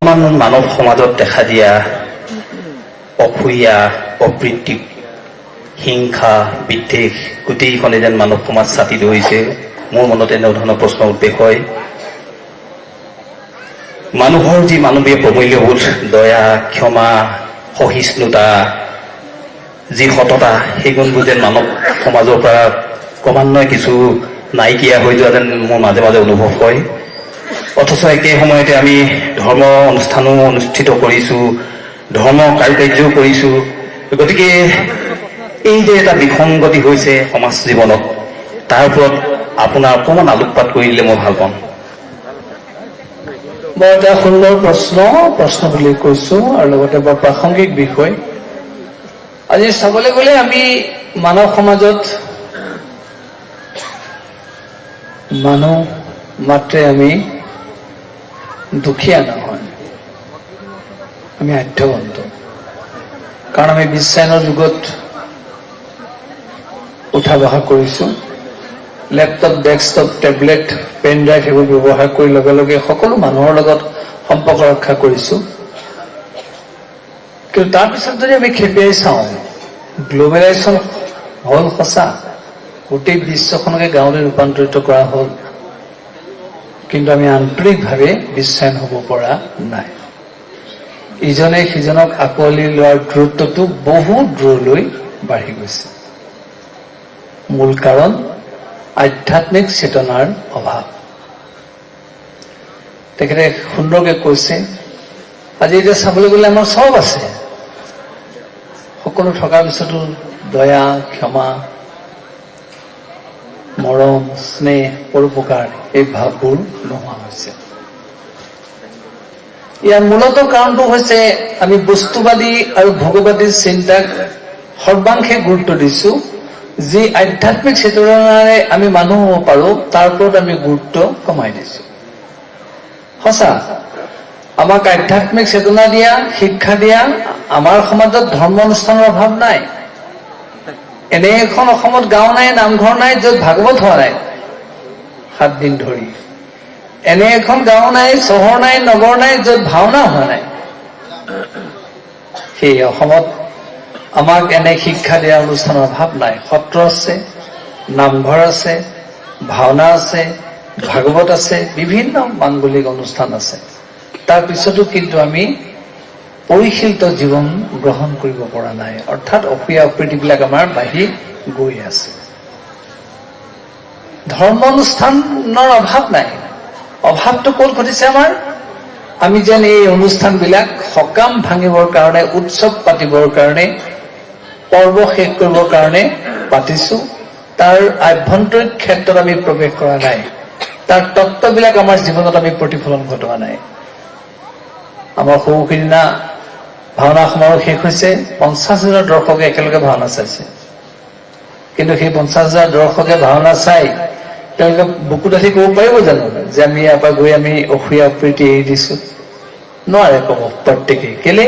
বৰ্তমান মানৱ সমাজত দেখা দিয়া অসূয়া, অপ্ৰীতি, হিংসা, বিদ্বেষ গোটেইখনে যেন মানৱ সমাজ ছাতি ধৰিছে। মোৰ মনত এনেধৰণৰ প্ৰশ্ন উদ্বেগ হয়। মানুহৰ যি মানৱীয় প্ৰমূল্যবোধ, দয়া, ক্ষমা, সহিষ্ণুতা, যি সততা, সেই গুণবোৰ যেন মানৱ সমাজৰ পৰা ক্ৰমান্বয়ে কিছু নাইকিয়া হৈ যোৱা যেন মোৰ মাজে মাজে অনুভৱ হয়। অথচ একে সময়তে আমি ধৰ্ম অনুষ্ঠানো অনুষ্ঠিত কৰিছোঁ, ধৰ্ম কাৰুকাৰ্যও কৰিছোঁ। গতিকে এই যে এটা বিসংগতি হৈছে সমাজ জীৱনত, তাৰ ওপৰত আপোনাৰ অকণমান আলোকপাত কৰি দিলে মই ভাল পাম। বৰ এটা সুন্দৰ প্ৰশ্ন বুলি কৈছো আৰু লগতে বৰ প্ৰাসংগিক বিষয়। আজি চাবলৈ গ'লে আমি মানৱ সমাজত মানুহ মাত্ৰে আমি দুখীয়া নহয়, আমি আঢ্যৱন্ত। কাৰণ আমি বিশ্বায়নৰ যুগত উঠা বহা কৰিছো। Laptop, desktop, tablet, pen drive সেইবোৰ ব্যৱহাৰ কৰি লগে লগে সকলো মানুহৰ লগত সম্পৰ্ক ৰক্ষা কৰিছো। কিন্তু তাৰপিছত যদি আমি খেপিয়াই চাওঁ, গ্ল'বেলাইজেশ্যন হ'ল সঁচা, গোটেই বিশ্বখনকে গাঁৱলৈ ৰূপান্তৰিত কৰা হ'ল, কিন্তু আমি আন্তৰিকভাৱে বিশ্বায়ন হ'ব পৰা নাই। ইজনে সিজনক আঁকোৱালি লোৱাৰ দূৰত্বটো বহু দূৰলৈ বাঢ়ি গৈছে। মূল কাৰণ আধ্যাত্মিক চেতনাৰ অভাৱ। তেখেতে সুন্দৰকে কৈছে, আজি এতিয়া চাবলৈ গ'লে আমাৰ চব আছে, সকলো থকাৰ পিছতো দয়া, ক্ষমা, মৰম, স্নেহ, পৰোপকাৰ এই ভাৱবোৰ নোহোৱা হৈছে। ইয়াৰ মূলত কাৰণটো হৈছে আমি বস্তুবাদী আৰু ভোগবাদী চিন্তাক সৰ্বাংশে গুৰুত্ব দিছো। যি আধ্যাত্মিক চেতনাৰে আমি মানুহ হ'ব পাৰো, তাৰ ওপৰত আমি গুৰুত্ব কমাই দিছো। সঁচা, আমাক আধ্যাত্মিক চেতনা দিয়া, শিক্ষা দিয়া আমাৰ সমাজত ধৰ্ম অনুষ্ঠানৰ অভাৱ নাই। এনে এখন অসমত গাঁও নাই, নামঘৰ নাই য'ত ভাগৱত হোৱা নাই 7 দিন ধৰি। এনে এখন গাঁও নাই, চহৰ নাই, নগৰ নাই য'ত ভাওনা হোৱা নাই। সেই অসমত আমাক এনে শিক্ষা দিয়া অনুষ্ঠানৰ অভাৱ নাই। সত্ৰ আছে, নামঘৰ আছে, ভাওনা আছে, ভাগৱত আছে, বিভিন্ন মাংগলিক অনুষ্ঠান আছে। তাৰ পিছতো কিন্তু আমি পৰিশীলিত জীৱন গ্ৰহণ কৰিব পৰা নাই। অৰ্থাৎ অসূয়া অপ্ৰীতিবিলাক আমাৰ বাঢ়ি গৈ আছে। ধৰ্ম অনুষ্ঠানৰ অভাৱ নাই। অভাৱটো ক'ত ঘটিছে আমাৰ? আমি যেন এই অনুষ্ঠানবিলাক সকাম ভাঙিবৰ কাৰণে, উৎসৱ পাতিবৰ কাৰণে, পৰ্ব শেষ কৰিবৰ কাৰণে পাতিছো। তাৰ আভ্যন্তৰীণ ক্ষেত্ৰত আমি প্ৰৱেশ কৰা নাই। তাৰ তত্ত্ববিলাক আমাৰ জীৱনত আমি প্ৰতিফলন ঘটোৱা নাই। আমাৰ সৌ সিদিনা ভাওনা সমাৰোহ শেষ হৈছে, 50,000 দৰ্শকে একেলগে ভাওনা চাইছে। কিন্তু সেই 50,000 দৰ্শকে ভাওনা চাই তেওঁলোকে বুকুত আহি ক'ব পাৰিব জানো যে আমি ইয়াৰ পৰা গৈ আমি অসূয়া অপ্ৰীতি এৰি দিছো? নোৱাৰে ক'ব প্ৰত্যেকেই। কেলে?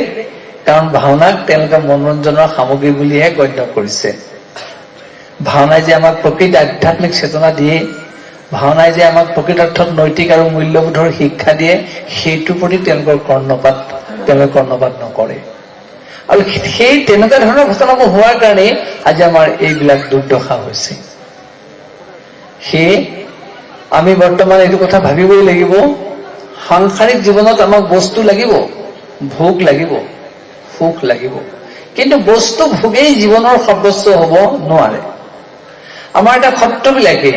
কাৰণ ভাওনাক তেওঁলোকে মনোৰঞ্জনৰ সামগ্ৰী বুলিহে গণ্য কৰিছে। ভাওনাই যে আমাক প্ৰকৃত আধ্যাত্মিক চেতনা দিয়ে, ভাওনাই যে আমাক প্ৰকৃতাৰ্থত নৈতিক আৰু মূল্যবোধৰ শিক্ষা দিয়ে, সেইটোৰ প্ৰতি তেওঁলোকে কৰ্ণপাত নকৰে। আৰু সেই তেনেকুৱা ধৰণৰ ঘটনাবোৰ হোৱাৰ কাৰণেই আজি আমাৰ এইবিলাক দুৰ্দশা হৈছে। সেয়ে আমি বৰ্তমান এইটো কথা ভাবিবই লাগিব, সাংসাৰিক জীৱনত আমাক বস্তু লাগিব, ভোগ লাগিব, সুখ লাগিব, কিন্তু বস্তু ভোগেই জীৱনৰ সৰ্বস্ব হ'ব নোৱাৰে। আমাৰ এটা সত্ৰবিলাকে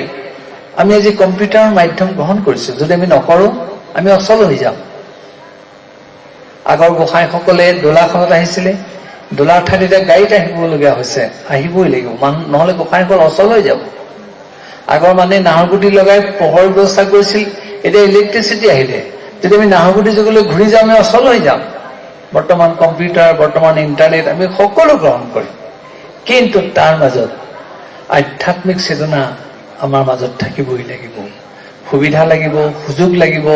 আমি আজি কম্পিউটাৰৰ মাধ্যম গ্ৰহণ কৰিছো। যদি আমি নকৰো, আমি অচল হৈ যাম। আগৰ গোসাঁইসকলে দোলাখনত আহিছিলে, দোলাৰ ঠাইত এতিয়া গাড়ীত আহিবলগীয়া হৈছে। আহিবই লাগিব মানুহ, নহলে গোসাঁইসকল অচল হৈ যাব। আগৰ মানে নাহৰগুটি লগাই পোহৰ ব্যৱস্থা কৰিছিল, এতিয়া ইলেক্ট্ৰিচিটি আহিলে। যদি আমি নাহৰগুটি যুগলৈ ঘূৰি যাওঁ, আমি অচল হৈ যাম। বৰ্তমান কম্পিউটাৰ, বৰ্তমান ইণ্টাৰনেট, আমি সকলো গ্ৰহণ কৰিম, কিন্তু তাৰ মাজত আধ্যাত্মিক চেতনা আমাৰ মাজত থাকিবই লাগিব। সুবিধা লাগিব, সুযোগ লাগিব,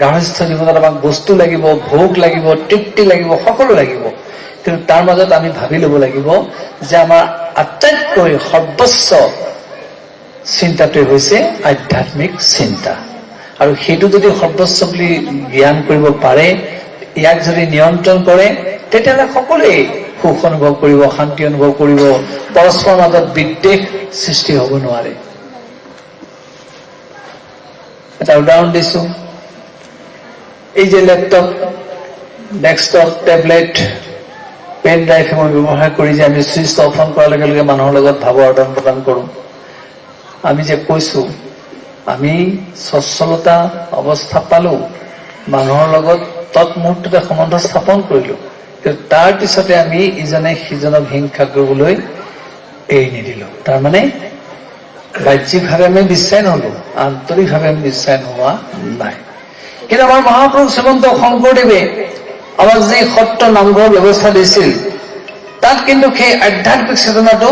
গাৰ্হস্থ্য জীৱনত আমাক বস্তু লাগিব, ভোগ লাগিব, তৃপ্তি লাগিব, সকলো লাগিব, কিন্তু তাৰ মাজত আমি ভাবি ল'ব লাগিব যে আমাৰ আটাইতকৈ সৰ্বোচ্চ চিন্তাটোৱে হৈছে আধ্যাত্মিক চিন্তা। আৰু সেইটো যদি সৰ্বোচ্চ বুলি জ্ঞান কৰিব পাৰে, ইয়াক যদি নিয়ন্ত্ৰণ কৰে, তেতিয়াহ'লে সকলোৱে সুখ অনুভৱ কৰিব, শান্তি অনুভৱ কৰিব, পৰস্পৰৰ মাজত বিদ্বেষ সৃষ্টি হ'ব নোৱাৰে। এটা উদাহৰণ দিছো। এই যে laptop, desktop, tablet, pen drive সেইবোৰ ব্যৱহাৰ কৰি যে আমি চুইচ অফ অন কৰাৰ লগে লগে মানুহৰ লগত ভাৱৰ আদান প্ৰদান কৰোঁ, আমি যে কৈছো আমি সচ্ছলতা অৱস্থা পালো, মানুহৰ লগত তৎমুহূৰ্ততে সম্বন্ধ স্থাপন কৰিলো, কিন্তু তাৰ পিছতে আমি ইজনে সিজনক হিংসা কৰিবলৈ এৰি নিদিলো। তাৰমানে বাহ্যিকভাৱে আমি বিশ্বায়ন হলো, আন্তৰিকভাৱে আমি বিশ্বায়ন হোৱা নাই। কিন্তু আমাৰ মহাপুৰুষ শ্ৰীমন্ত শংকৰদেৱে আমাক যি সত্ৰ নামঘৰৰ ব্যৱস্থা দিছিল, তাত কিন্তু সেই আধ্যাত্মিক চেতনাটো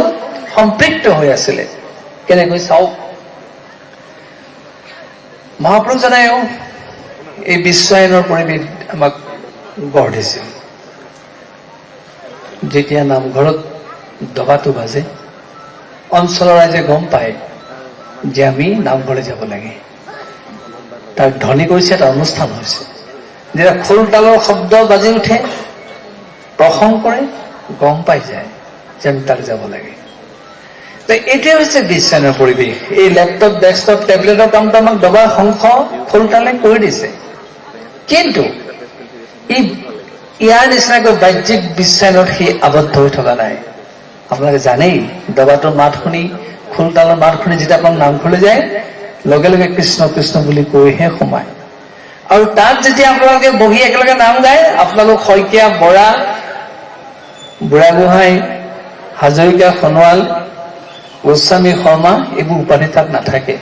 সম্পৃক্ত হৈ আছিলে। কেনেকৈ চাওক। মহাপুৰুষজনায়ো এই বিশ্বায়নৰ পৰিৱেশ আমাক গঢ় দিছিল। যেতিয়া নামঘৰত দবাটো বাজে, অঞ্চলৰ ৰাইজে গম পায় যে আমি নামঘৰলৈ যাব লাগে। তাৰ ধ্বনি কৰিছে, এটা অনুষ্ঠান হৈছে। যেতিয়া খোল তালৰ শব্দ বাজি উঠে, প্ৰসংগ কৰে, গম পাই যায় যে আমি তালৈ যাব লাগে। এইটোৱে হৈছে বিশ্বায়নৰ পৰিৱেশ। এই লেপটপ, ডেস্কটপ, টেবলেটৰ কামটো আমাক দবা, শংখ, খোল তালে কৰি দিছে। কিন্তু ইয়াৰ নিচিনাকৈ বাহ্যিক বিশ্বায়নত সি আবদ্ধ হৈ থকা নাই। আপোনালোকে জানেই, দবাটোৰ মাত শুনি, খোল তালৰ মাত শুনি যেতিয়া আপোনাক নামঘৰলৈ যায়, লগে লগে কৃষ্ণ কৃষ্ণ বুলি কৈহে সোমায়। আৰু তাত যেতিয়া আপোনালোকে বহি একেলগে নাম গায়, আপোনালোক শইকীয়া, বৰা, বুঢ়াগোহাঁই, হাজৰিকা, সোণোৱাল, গোস্বামী, শৰ্মা, এইবোৰ উপাধি তাত নাথাকে।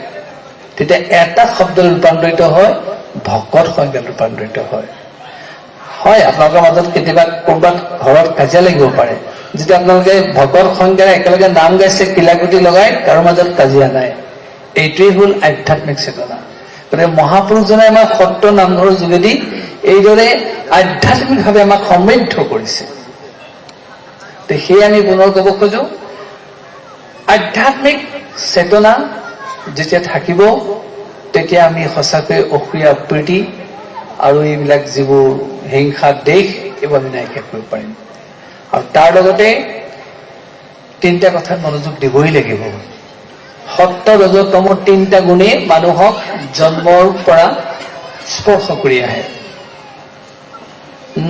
তেতিয়া এটা শব্দলৈ ৰূপান্তৰিত হয়, ভকত সংজ্ঞাত ৰূপান্তৰিত হয়। হয়, আপোনালোকৰ মাজত কেতিয়াবা ক'ৰবাত ঘৰত কাজিয়া লাগিব পাৰে। যেতিয়া আপোনালোকে ভকত সংজ্ঞাৰে একেলগে নাম গাইছে, কিলাকুটি লগাই, কাৰো মাজত কাজিয়া নাই। এইটোৱেই হ'ল আধ্যাত্মিক চেতনা। গতিকে মহাপুৰুষজনে আমাক সত্ৰ নামঘৰৰ যোগেদি এইদৰে আধ্যাত্মিকভাৱে আমাক সমৃদ্ধ কৰিছে। সেয়ে আমি পুনৰ ক'ব খোজো, আধ্যাত্মিক চেতনা যেতিয়া থাকিব, তেতিয়া আমি সঁচাকৈ অসূয়া, প্ৰীতি আৰু এইবিলাক যিবোৰ হিংসা, দ্বেষ, এইবোৰ আমি নাইকিয়া কৰিব পাৰিম। আৰু তাৰ লগতে তিনিটা কথাত মনোযোগ দিবই লাগিব। সত্ব, ৰজ, তম তিনিটা গুণেই মানুহক জন্মৰ পৰা স্পৰ্শ কৰি আহে।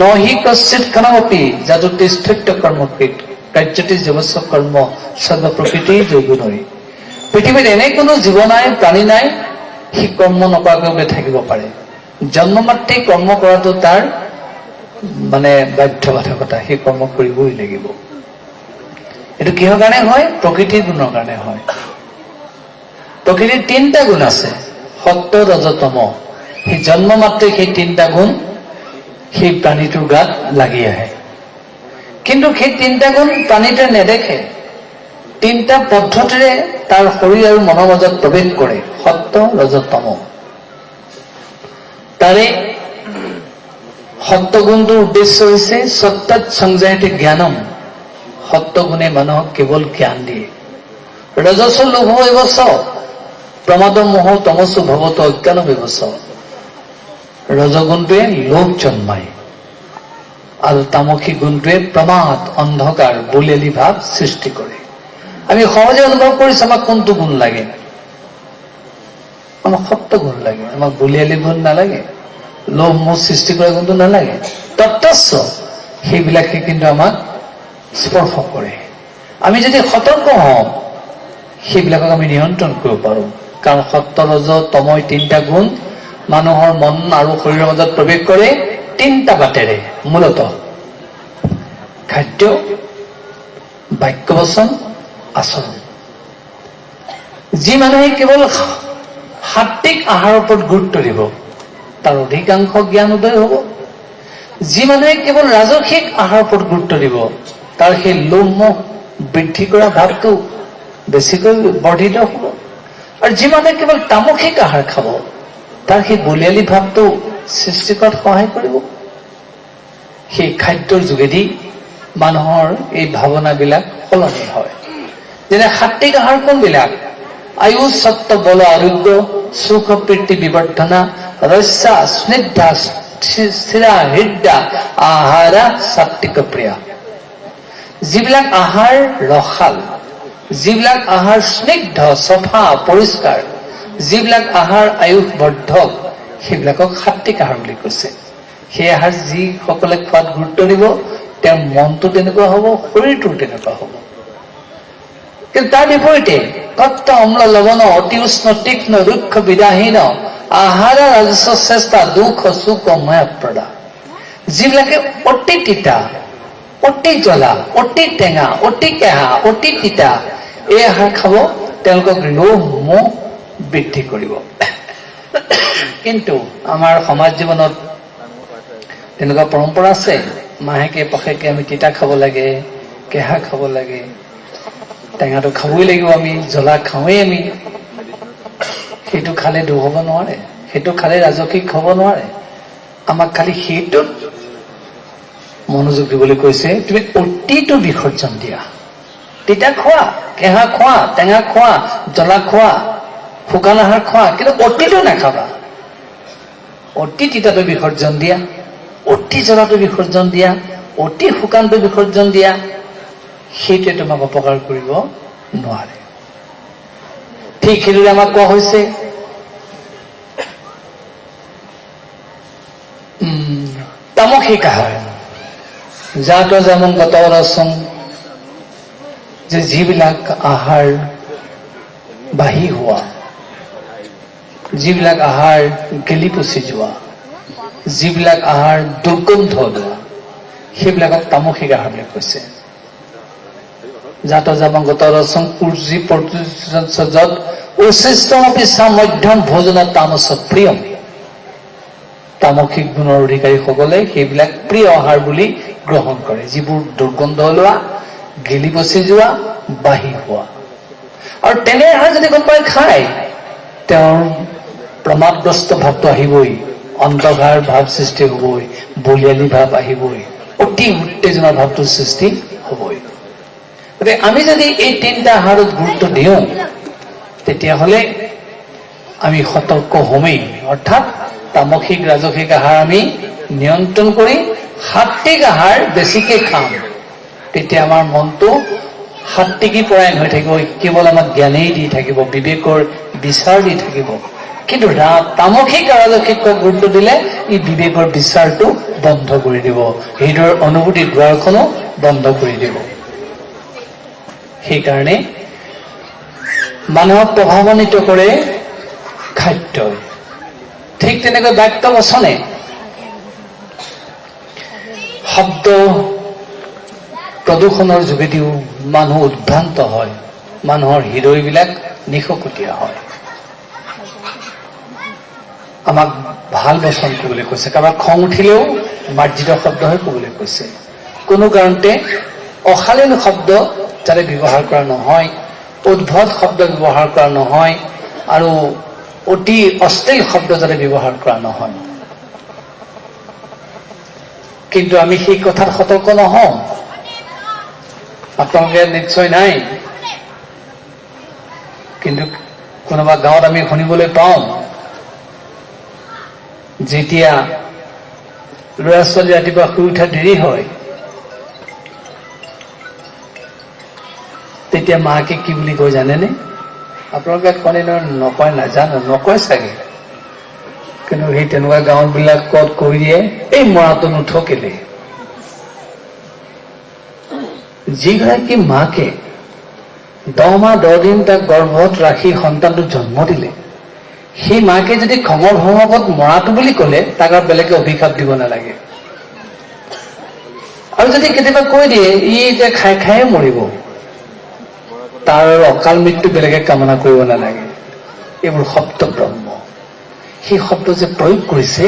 নহি কশ্চিত ক্ষণমপি জাতু তিষ্ঠত্য কৰ্মকৃত কাৰ্যতি জীৱস্ব কৰ্ম সৰ্ব প্ৰকৃতি যৌগুণই। পৃথিৱীত এনে কোনো জীৱ নাই, প্ৰাণী নাই, সি কৰ্ম নকৰাকৈ বোলে থাকিব পাৰে। জন্ম মাত্ৰেই কৰ্ম কৰাটো তাৰ মানে বাধ্যবাধকতা, সি কৰ্ম কৰিবই লাগিব। এইটো কিহৰ কাৰণে হয়? প্ৰকৃতিৰ গুণৰ কাৰণে হয়। প্ৰকৃতিৰ তিনিটা গুণ আছে, সত্ব, ৰজ, তম। সেই জন্ম মাত্ৰে সেই তিনিটা গুণ সেই প্ৰাণীটোৰ গাত লাগি আহে। কিন্তু সেই তিনিটা গুণ প্ৰাণীটোৱে নেদেখে। তিনিটা পদ্ধতিৰে তাৰ শৰীৰ আৰু মনৰ মাজত প্ৰৱেশ কৰে, সত্ব, ৰজ, তম। তাৰে সত্বগুণটোৰ উদ্দেশ্য হৈছে সত্যাত সংজায়তে জ্ঞানম। সত্বগুণে মানুহক কেৱল জ্ঞান দিয়ে। ৰজস লোভ এব চ প্ৰমাদ মোহ তমসো ভৱত অজ্ঞানম এব চ। ৰজগুণটোৱে লোভ জন্মায় আৰু তামসী গুণটোৱে প্ৰমাদ, অন্ধকাৰ, বলিয়ালি ভাৱ সৃষ্টি কৰে। আমি সহজে অনুভৱ কৰিছো, আমাক কোনটো গুণ লাগে? আমাক সত্ব গুণ লাগে, আমাক বলিয়ালি গুণ নালাগে, লোভ মোহ সৃষ্টি কৰা গুণটো নালাগে। তত্ত্বস্ব সেইবিলাকে কিন্তু আমাক স্পৰ্শ কৰে। আমি যদি সতৰ্ক হওঁ, সেইবিলাকক আমি নিয়ন্ত্ৰণ কৰিব পাৰো। কাৰণ সত্ব, ৰজ, তময় তিনিটা গুণ মানুহৰ মন আৰু শৰীৰৰ মাজত প্ৰৱেশ কৰে তিনিটা বাটেৰে মূলত, খাদ্য, বাক্যবচন, আচৰণ। যি মানুহে কেৱল সাত্বিক আহাৰৰ ওপৰত গুৰুত্ব দিব, তাৰ অধিকাংশ জ্ঞান উদয় হ'ব। যি মানুহে কেৱল ৰাজসিক আহাৰৰ ওপৰত গুৰুত্ব দিব, তাৰ সেই লোভ মোহ বৃদ্ধি কৰা ভাৱটো বেছিকৈ বৰ্ধিত হ'ব। আৰু যি মানুহে কেৱল তামসিক আহাৰ খাব, তাৰ সেই বলিয়ালি ভাৱটো সৃষ্টি কৰাত সহায় কৰিব। সেই খাদ্যৰ যোগেদি মানুহৰ এই ভাৱনাবিলাক সলনি হয়। যেনে সাত্বিক আহাৰ কোনবিলাক? আয়ু, সত্ব, বল, আৰোগ্য, সুখ, প্ৰীতি, বিবৰ্ধনা, ৰস্যা, স্নিগ্ধা, স্থিৰা হৃদা আহাৰা সাত্বিক প্ৰিয়া। যিবিলাক আহাৰ ৰসাল, যিবিলাক আহাৰ স্নিগ্ধ, চফা, পৰিষ্কাৰ, যিবিলাক আহাৰ আয়ুস বৰ্ধক, সেইবিলাকক সাত্বিক আহাৰ বুলি কৈছে। সেই আহাৰ যিসকলে খোৱাত গুৰুত্ব দিব, তেওঁৰ মনটো তেনেকুৱা হ'ব, শৰীৰটো তেনেকুৱা হ'ব। কিন্তু তাৰ বিপৰীতে কত্ত অম্ল লৱণ অতি উষ্ণ তীক্ষ্ণ ৰুক্ষ বিদাহীন আহাৰ ৰাজস্ব চেষ্টা দুখ সুখ ময়প্ৰদা। যিবিলাকে অতি তিতা, অতি জ্বলা, অতি টেঙা, অতি কেঁহা, অতি তিতা এই আহাৰ খাব, তেওঁলোকক লোভ মোহ বৃদ্ধি কৰিব। কিন্তু আমাৰ সমাজ জীৱনত তেনেকুৱা পৰম্পৰা আছে, মাহেকে পষেকে আমি তিতা খাব লাগে, কেঁহা খাব লাগে, টেঙাটো খাবই লাগিব, আমি জ্বলা খাওঁৱেই আমি। সেইটো খালে দোষ হ'ব নোৱাৰে, সেইটো খালে ৰাজসিক হ'ব নোৱাৰে। আমাক খালি সেইটোত মনোযোগ দিবলৈ কৈছে, তুমি অতিটো বিসৰ্জন দিয়া। তিতা খোৱা, কেঁহা খোৱা, টেঙা খোৱা, জ্বলা খোৱা, শুকান আহাৰ খোৱা, কিন্তু অতিটো নাখাবা। অতি তিতাটো বিসৰ্জন দিয়া, অতি জ্বলাটো বিসৰ্জন দিয়া, অতি শুকানটো বিসৰ্জন দিয়া, সেইটোৱে তোমাক অপকাৰ কৰিব নোৱাৰে। ঠিক সেইদৰে আমাক কোৱা হৈছে, তামসিক আহাৰ, জাত যেমন গত ৰচন, যে যিবিলাক আহাৰ বাঢ়ি হোৱা, যিবিলাক আহাৰ গেলি পচি যোৱা, যিবিলাক আহাৰ দুৰ্গন্ধ ওলোৱা, সেইবিলাকক তামসিক আহাৰ বুলি কৈছে। জাত যামগত ৰসং কুৰ্জি যত উচ্ছিষ্টমপি মধ্যম ভোজন তামস প্ৰিয়ম। তামসিক গুণৰ অধিকাৰীসকলে সেইবিলাক প্ৰিয় আহাৰ বুলি গ্ৰহণ কৰে, যিবোৰ দুৰ্গন্ধ ওলোৱা, গেলি পচি যোৱা, বাঢ়ি হোৱা। আৰু তেনে আহাৰ যদি কোনোবাই খায়, তেওঁৰ প্ৰমাদগ্ৰস্ত ভাৱটো আহিবই, অন্ধকাৰ ভাৱ সৃষ্টি হ'বই, বলিয়ালি ভাৱ আহিবই, অতি উত্তেজনাৰ ভাৱটোৰ সৃষ্টি হ'বই। গতিকে আমি যদি এই তিনিটা আহাৰত গুৰুত্ব দিওঁ, তেতিয়াহ'লে আমি সতৰ্ক হ'মেই। অৰ্থাৎ তামসিক ৰাজসিক আহাৰ আমি নিয়ন্ত্ৰণ কৰি সাত্বিক আহাৰ বেছিকে খাম, তেতিয়া আমাৰ মনটো সাত্বিকী পৰায়ণ হৈ থাকিব, কেৱল আমাক জ্ঞানেই দি থাকিব, বিবেকৰ বিচাৰ দি থাকিব। কিন্তু তামসিক ৰাজসিক গুৰুত্ব দিলে ই বিবেকৰ বিচাৰটো বন্ধ কৰি দিব, হৃদয়ৰ অনুভূতিৰ দুৱাৰখনো বন্ধ কৰি দিব। সেইকাৰণে মানুহক প্ৰভাৱান্বিত কৰে খাদ্যই। ঠিক তেনেকৈ বাক্য বচনে, শব্দ প্ৰদূষণৰ যোগেদিও মানুহ উদ্ভ্ৰান্ত হয়, মানুহৰ হৃদয়বিলাক নিশকতীয়া হয়। আমাক ভাল বচন ক'বলৈ কৈছে, কাৰোবাৰ খং উঠিলেও মাৰ্জিত শব্দহে ক'বলৈ কৈছে। কোনো কাৰণতে অশালীন শব্দ যাতে ব্যৱহাৰ কৰা নহয়, উদ্ভট শব্দ ব্যৱহাৰ কৰা নহয়, আৰু অতি অশ্লীল শব্দ যাতে ব্যৱহাৰ কৰা নহয়। কিন্তু আমি সেই কথাত সতৰ্ক নহওঁ। আপোনালোকে নিশ্চয় নাই, কিন্তু কোনোবা গাঁৱত আমি শুনিবলৈ পাওঁ, যেতিয়া ল'ৰা ছোৱালী ৰাতিপুৱা শুই উঠা দেৰি হয়, তেতিয়া মাকে কি বুলি কয় জানেনে? আপোনালোকে কয় নকয় নাজানো, নকয় চাগে, কিন্তু সেই তেনেকুৱা গাঁওবিলাকত কৈ দিয়ে, এই মৰাটো নুঠকেলে। যিগৰাকী মাকে 10 মাহ 10 দিন তাক গৰ্ভত ৰাখি সন্তানটো জন্ম দিলে, সেই মাকে যদি খঙৰ ভমকত মৰাটো বুলি ক'লে, তাক আৰু বেলেগে অভিশাপ দিব নালাগে। আৰু যদি কেতিয়াবা কৈ দিয়ে ই এতিয়া খাই খায়ে মৰিব, তাৰ অকাল মৃত্যু বেলেগে কামনা কৰিব নালাগে। এইবোৰ শব্দ ব্ৰহ্ম। সেই শব্দ যে প্ৰয়োগ কৰিছে,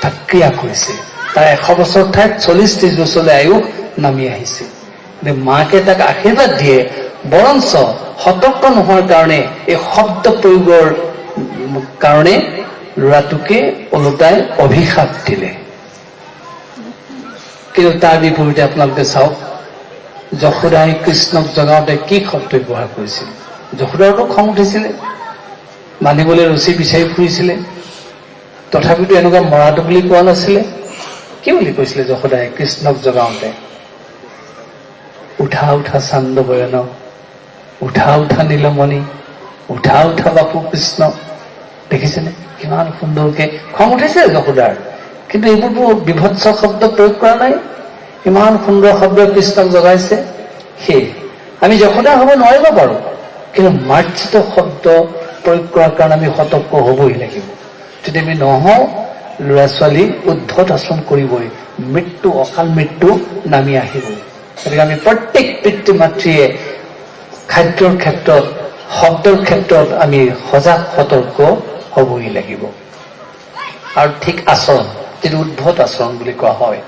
তাক ক্ৰিয়া কৰিছে, তাৰ 100 বছৰ ঠাইত 40-30 বছৰলৈ আয়ুস নামি আহিছে। মাকে তাক আশীৰ্বাদ দিয়ে, বৰঞ্চ সতৰ্ক নোহোৱাৰ কাৰণে এই শব্দ প্ৰয়োগৰ কাৰণে ল'ৰাটোকে ওলোটাই অভিশাপ দিলে। কিন্তু তাৰ বিপৰীতে আপোনালোকে চাওক, যশোদাই কৃষ্ণক জগাওঁতে কি শব্দ ব্যৱহাৰ কৰিছিল। যশোদাৰতো খং উঠিছিলে, মানিবলৈ ৰছী বিচাৰি ফুৰিছিলে, তথাপিতো এনেকুৱা মৰাটো বুলি কোৱা নাছিলে। কি বুলি কৈছিলে যশোদাই কৃষ্ণক জগাওঁতে? উঠা উঠা চান্দ বয়ন, উঠা উঠা নীলমণি, উঠা উঠা বাপু কৃষ্ণ। দেখিছেনে কিমান সুন্দৰকে খং উঠিছে যশোদাৰ, কিন্তু এইবোৰতো বিভৎস শব্দ প্ৰয়োগ কৰা নাই, ইমান সুন্দৰ শব্দ কৃষ্ণক জগাইছে। সেয়ে আমি যশোদা হ'ব নোৱাৰিব পাৰো, কিন্তু মাৰ্জিত শব্দ প্ৰয়োগ কৰাৰ কাৰণে আমি সতৰ্ক হ'বই লাগিব। যদি আমি নহওঁ, ল'ৰা ছোৱালী উদ্ধত আচৰণ কৰিবই, মৃত্যু, অকাল মৃত্যু নামি আহিবই। গতিকে আমি প্ৰত্যেক পিতৃ মাতৃয়ে খাদ্যৰ ক্ষেত্ৰত, শব্দৰ ক্ষেত্ৰত আমি সজাগ সতৰ্ক হ'বই লাগিব। আৰু ঠিক আচৰণ, যিটো উদ্ভট আচৰণ বুলি কোৱা হয়,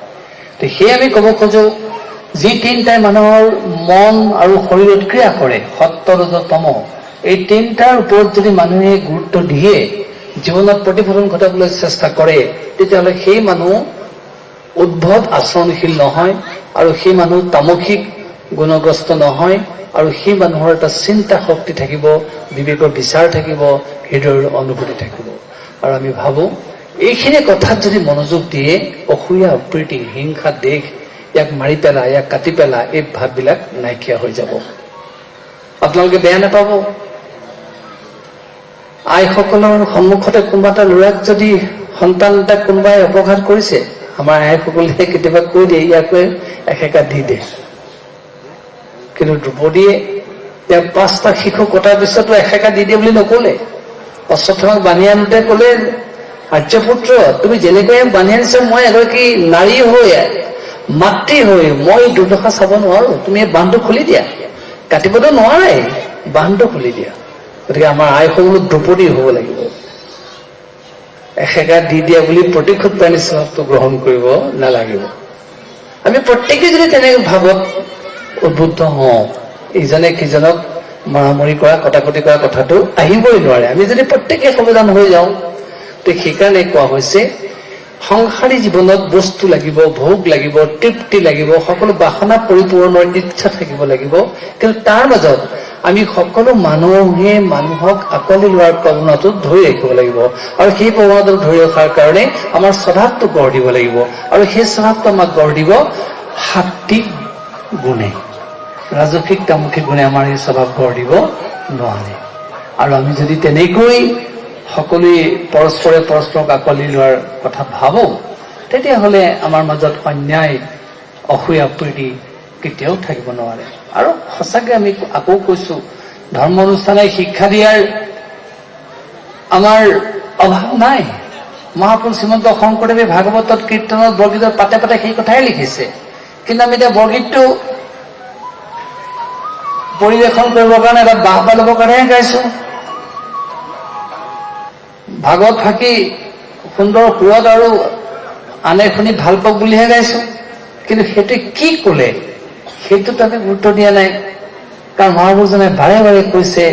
তো সেয়ে আমি ক'ব খোজো, যি তিনিটাই মানুহৰ মন আৰু শৰীৰত ক্ৰিয়া কৰে, সত্ব, ৰজ, তম, এই তিনিটাৰ ওপৰত যদি মানুহে গুৰুত্ব দিয়ে, জীৱনত প্ৰতিফলন ঘটাবলৈ চেষ্টা কৰে, তেতিয়াহ'লে সেই মানুহ উদ্ভট আচৰণশীল নহয় আৰু সেই মানুহ তামসিক গুণগ্ৰস্ত নহয় আৰু সেই মানুহৰ এটা চিন্তা শক্তি থাকিব, বিবেকৰ বিচাৰ থাকিব, হৃদয়ৰ অনুভূতি থাকিব। আৰু আমি ভাবো, এইখিনি কথাত যদি মনোযোগ দিয়ে, অসূয়া, অপ্ৰীতি, হিংসা, দ্বেষ, ইয়াক মাৰি পেলা, ইয়াক কাটি পেলা, এই ভাৱবিলাক নাইকিয়া হৈ যাব। আপোনালোকে বেয়া নাপাব, আইসকলৰ সন্মুখতে কোনোবা এটা ল'ৰাক যদি, সন্তান এটাক কোনোবাই অপঘাত কৰিছে, আমাৰ আইসকলে কেতিয়াবা কৈ দিয়ে, ইয়াকৈ এসেকা দি দে। কিন্তু দ্ৰৌপদীয়ে তেওঁ পাঁচটা শিশু কটাৰ পিছতো এসেকা দি দিয়ে বুলি নকলে। অশ্বত্থামাক বান্ধি আনোতে কলে, আৰ্যপুত্ৰ, তুমি যেনেকৈ বান্ধি আনিছা, মই এগৰাকী নাৰী হৈ, মাতৃ হৈ মই দুৰ্দশা চাব নোৱাৰো। তুমি এই বান্ধটো খুলি দিয়া। কাটিবতো নোৱাৰাই, বান্ধটো খুলি দিয়া। গতিকে আমাৰ আইসকলো দ্ৰৌপদী হ'ব লাগিব। এসেকা দি দিয়া বুলি প্ৰতিশোধ প্ৰাণী স্বভাৱটো গ্ৰহণ কৰিব নালাগিব। আমি প্ৰত্যেকে যদি তেনেকে ভাৱত উদ্বুদ্ধ হওঁ, ইজনে সিজনক মৰামৰি কৰা, কটাকটি কৰা কথাটো আহিবই নোৱাৰে, আমি যদি প্ৰত্যেকে সাৱধান হৈ যাওঁ। তে সেইকাৰণে কোৱা হৈছে, সংসাৰী জীৱনত বস্তু লাগিব, ভোগ লাগিব, তৃপ্তি লাগিব, সকলো বাসনা পৰিপূৰণৰ ইচ্ছা থাকিব লাগিব। কিন্তু তাৰ মাজত আমি সকলো মানুহে মানুহক আঁকোৱালি লোৱাৰ প্ৰৱণতাটো ধৰি ৰাখিব লাগিব আৰু সেই প্ৰৱণতাটো ধৰি ৰখাৰ কাৰণে আমাৰ স্বভাৱটো গঢ় দিব লাগিব। আৰু সেই স্বভাৱটো আমাক গঢ় দিব সাত্বিক গুণে। ৰাজসিক, তামসিক গুণে আমাৰ এই স্বভাৱ গঢ় দিব নোৱাৰে। আৰু আমি যদি তেনেকৈ সকলোৱে পৰস্পৰে পৰস্পৰক আঁকোৱালি লোৱাৰ কথা ভাবো, তেতিয়াহ'লে আমাৰ মাজত অন্যায়, অসূয়া, প্ৰীতি কেতিয়াও থাকিব নোৱাৰে। আৰু সঁচাকে আমি আকৌ কৈছো, ধৰ্ম অনুষ্ঠানে শিক্ষা দিয়াৰ আমাৰ অভাৱ নাই। মহাপুৰুষ শ্ৰীমন্ত শংকৰদেৱে ভাগৱতত, কীৰ্তনত, বৰগীতত পাতে পাতে সেই কথাই লিখিছে। কিন্তু আমি এতিয়া বৰগীতটো পৰিৱেশন কৰিবৰ কাৰণে, এটা বাহ বাহ ল'বৰ কাৰণেহে গাইছো। ভাগৱত ফাঁকি সুন্দৰ সুৰত আৰু আনে শুনি ভাল পাওক বুলিহে গাইছো। কিন্তু সেইটোৱে কি কলে, সেইটোত আমি গুৰুত্ব দিয়া নাই। কাৰণ মহাপুৰুষজনে বাৰে বাৰে কৈছে,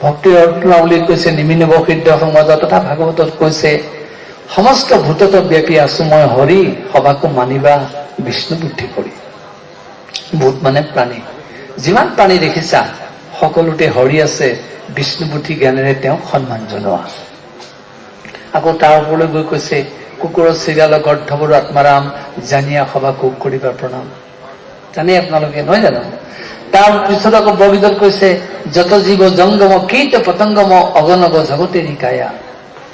ভক্তি ৰত্নাৱলীত কৈছে, নিমিনৱ সিদ্ধ সমাজত তথা ভাগৱতত কৈছে, সমস্ত ভূতত ব্যাপী আছো মই হৰি, সবাকো মানিবা বিষ্ণু বুদ্ধি কৰি। ভূত মানে প্ৰাণী। যিমান প্ৰাণী দেখিছা, সকলোতে হৰি আছে। বিষ্ণু বুদ্ধি জ্ঞানেৰে তেওঁক সন্মান জনোৱা। আকৌ তাৰ ওপৰলৈ গৈ কৈছে, কুকুৰ শৃগাল গৰ্ধৱৰো আত্মাৰাম, জানিয়া সবাকো কৰিবা প্ৰণাম। জানে আপোনালোকে, নহয় জানো? তাৰ পিছত আকৌ বৰগীতত কৈছে, যত জীৱ জংগম কীট পতংগম অগনগ জগতেৰি কায়া।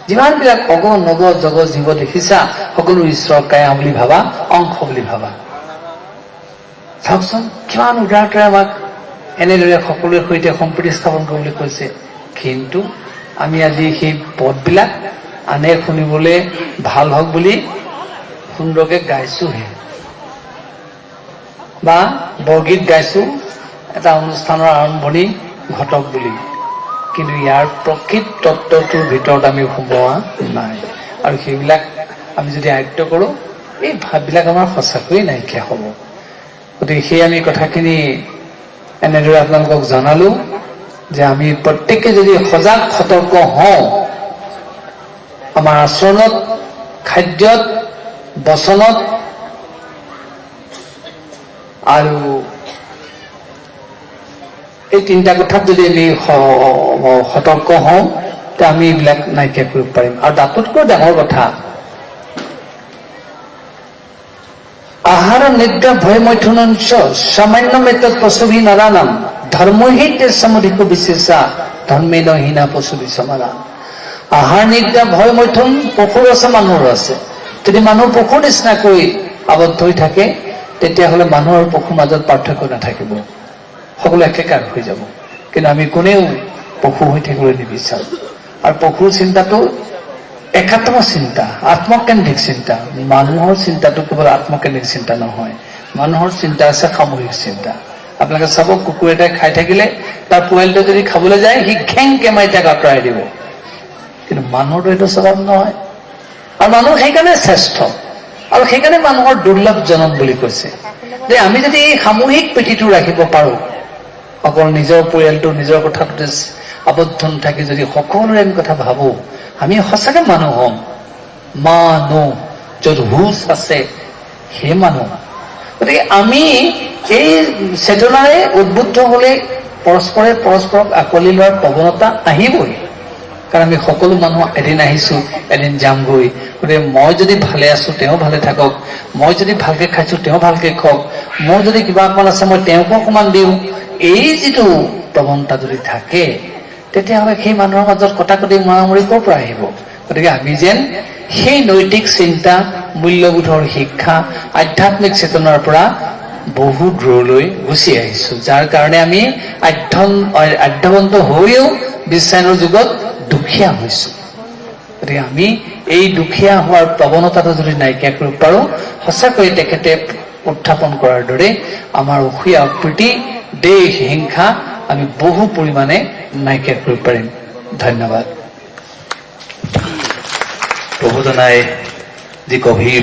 যিমানবিলাক অগ নগ জগ জীৱ দেখিছা, সকলো ঈশ্বৰৰ কায়া বুলি ভাবা, অংশ বুলি ভাবা। চাওকচোন, কিমান উদাৰতাৰে আমাক এনেদৰে সকলোৰে সৈতে সম্প্ৰীতি স্থাপন কৰিবলৈ কৈছে। কিন্তু আমি আজি সেই পদবিলাক আনে শুনিবলৈ ভাল হওক বুলি সুন্দৰকে গাইছোহে বা বৰগীত গাইছো এটা অনুষ্ঠানৰ আৰম্ভণি ঘটক বুলি। কিন্তু ইয়াৰ প্ৰকৃত তত্ত্বটোৰ ভিতৰত আমি সোমোৱা নাই। আৰু সেইবিলাক আমি যদি আয়ত্ব কৰোঁ, এই ভাৱবিলাক আমাৰ সঁচাকৈয়ে নাইকিয়া হ'ব। গতিকে সেই আমি কথাখিনি এনেদৰে আপোনালোকক জনালো যে আমি প্ৰত্যেকে যদি সজাগ সতৰ্ক হওঁ, আমাৰ আচৰণত, খাদ্যত, বচনত আৰু এই তিনিটা কথাত যদি আমি সতৰ্ক হওঁ। তে আমি এইবিলাক নাইকিয়া কৰিব পাৰিম। আৰু তাতোতকৈ ডাঙৰ কথা, আহাৰ নিদ্ৰা ভয় মৈথুনঞ্চ সামান্য মেতৎ পশুভি নৰানাম ধৰ্মহি তে সমধিক বিশেষা ধৰ্মেন হীনা পশুভি সমানা। আহাৰ নিদ্ৰা ভয় মৈথুন পশুৰ আছে, মানুহৰো আছে। যদি মানুহ পশুৰ নিচিনাকৈ আবদ্ধ হৈ থাকে, তেতিয়াহ'লে মানুহ আৰু পশুৰ মাজত পাৰ্থক্য নাথাকিব, সকলো একেকাৰ হৈ যাব। কিন্তু আমি কোনেও পশু হৈ থাকিবলৈ নিবিচাৰো। আৰু পশুৰ চিন্তাটো একাত্ম চিন্তা, আত্মকেন্দ্ৰিক চিন্তা। মানুহৰ চিন্তাটো কেৱল আত্মকেন্দ্ৰিক চিন্তা নহয়, মানুহৰ চিন্তা আছে সামূহিক চিন্তা। আপোনালোকে চাব, কুকুৰ এটাই খাই থাকিলে তাৰ পোৱালিটো যদি খাবলৈ যায়, সি ঘেংকে মাৰি তাক আঁতৰাই দিব। কিন্তু মানুহৰটো এইটো স্বভাৱ নহয়। আৰু মানুহ সেইকাৰণে শ্ৰেষ্ঠ, আৰু সেইকাৰণে মানুহৰ দুৰ্লভ জনম বুলি কৈছে যে আমি যদি এই সামূহিক প্ৰীতিটো ৰাখিব পাৰো, অকল নিজৰ পৰিয়ালটো নিজৰ কথাটোতে আবদ্ধ নাথাকি যদি সকলোৰে আমি কথা ভাবো, আমি সঁচাকে মানুহ হ'ম। মানুহ য'ত হুচ আছে সেই মানুহ। গতিকে আমি এই চেতনাৰে উদ্বুদ্ধ হলে পৰস্পৰে পৰস্পৰক আঁকোৱালি লোৱাৰ প্ৰৱণতা আহিবই। কাৰণ আমি সকলো মানুহ এদিন আহিছো, এদিন যামগৈ। গতিকে মই যদি ভালে আছো, তেওঁ ভালে থাকক। মই যদি ভালকে খাইছো, তেওঁ ভালকে খাওক। মোৰ যদি কিবা অকণমান আছে, মই তেওঁকো অকণমান দিওঁ। এই যিটো প্ৰৱণতা যদি থাকে, তেতিয়াহ'লে সেই মানুহৰ মাজত কটাকটি মৰামৰি ক'ৰ পৰা আহিব? গতিকে আমি যেন সেই নৈতিক চিন্তা, মূল্যবোধৰ শিক্ষা, আধ্যাত্মিক চেতনাৰ পৰা বহু দূৰলৈ গুচি আহিছো, যাৰ কাৰণে আমি আঢ্যৱন্ত হৈও বিশ্বায়নৰ যুগত দুখীয়া হৈছো। গতিকে আমি এই দুখীয়া হোৱাৰ প্ৰৱণতাটো যদি নাইকিয়া কৰিব পাৰো, সঁচাকৈয়ে তেখেতে উত্থাপন কৰাৰ দৰে আমাৰ অসূয়া, অপ্ৰীতি, দ্বেষ, হিংসা আমি বহু পৰিমাণে নাইকিয়া কৰিব পাৰিম। ধন্যবাদ। প্ৰভুজনাই যি গভীৰ